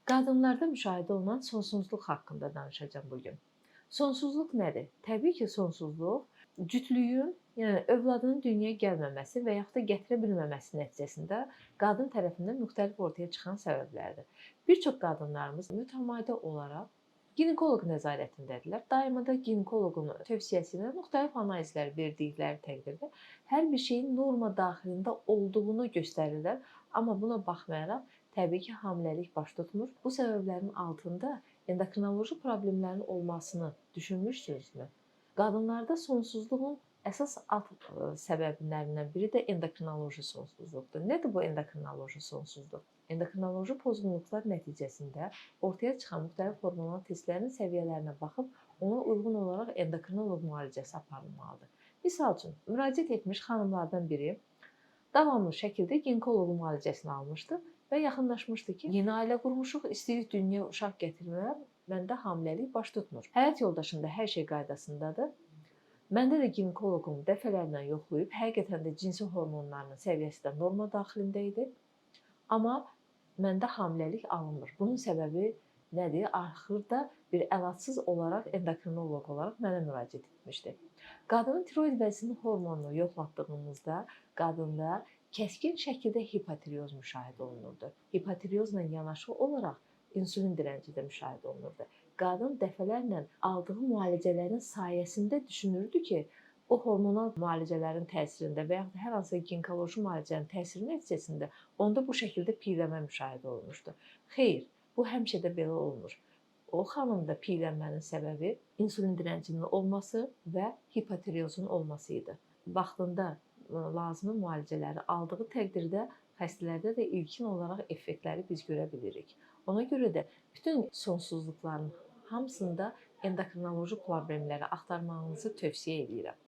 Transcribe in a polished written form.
Qadınlarda müşahidə olunan sonsuzluq haqqında danışacağam bu gün. Sonsuzluq nədir? Təbii ki, sonsuzluq cütlüyün, yəni övladının dünyaya gəlməməsi və yaxud da gətirə bilməməsi nəticəsində qadın tərəfindən müxtəlif ortaya çıxan səbəblərdir. Bir çox qadınlarımız mütəmadi olaraq ginekoloq nəzarətindədirlər. Daima da ginekoloqun tövsiyəsi ilə müxtəlif analizlər verdikləri təqdirdə hər bir şeyin norma daxilində olduğunu göstərirlər. Amma buna baxmayaraq təbii ki, hamiləlik baş tutmur. Bu səbəblərin altında endokrinoloji problemlərin olmasını düşünmüşsünüzmü? Qadınlarda sonsuzluğun əsas alt səbəblərindən biri də endokrinoloji sonsuzluqdur. Nədir bu endokrinoloji sonsuzluq? Endokrinoloji pozğunluqlar nəticəsində ortaya çıxan müxtəlif hormonal testlərin səviyyələrinə baxıb ona uyğun olaraq endokrinoloq müalicəsi aparılmalıdır. Misal üçün, müraciət etmiş xanımlardan biri davamlı şəkildə ginekoloq müalicəsini almışdı və yaxınlaşmışdı ki, yeni ailə qurmuşuq, istəyirik dünyaya uşaq gətirməyə, məndə hamiləlik baş tutmur. Həyat yoldaşımda hər şey qaydasındadır. Məndə də ginekoloqum dəfələrlə yoxlayıb, həqiqətən də cinsi hormonlarının səviyyəsi də norma daxilində idi. Amma məndə hamiləlik alınmır. Bunun səbəbi nədir? Axırda bir əlacsız olaraq endokrinoloq olaraq mənə müraciət etmişdi. Qadının tiroid vəzinin hormonunu yoxlatdığımızda qadında kəskin şəkildə hipotireoz müşahidə olunurdu. Hipotireozla yanaşı olaraq insulin dirənci də müşahidə olunurdu. Qadın dəfələrlə aldığı müalicələrin sayəsində düşünürdü ki, o hormonal müalicələrin təsirində və yaxud da hər hansı ginekoloji müalicənin təsiri nəticəsində onda bu şəkildə piyələnmə müşahidə olunmuşdu. Xeyr, bu həmişə də belə olmur. O xanımda piyələnmənin səbəbi insulin dirəncinin olması və hipotireozun olması idi. Vaxtında lazımi müalicələri aldığı təqdirdə xəstələrdə də ilkin olaraq effektləri biz görə bilirik. Ona görə də bütün sonsuzluqların hamısında endokrinoloji problemləri axtarmağınızı tövsiyə eləyirəm.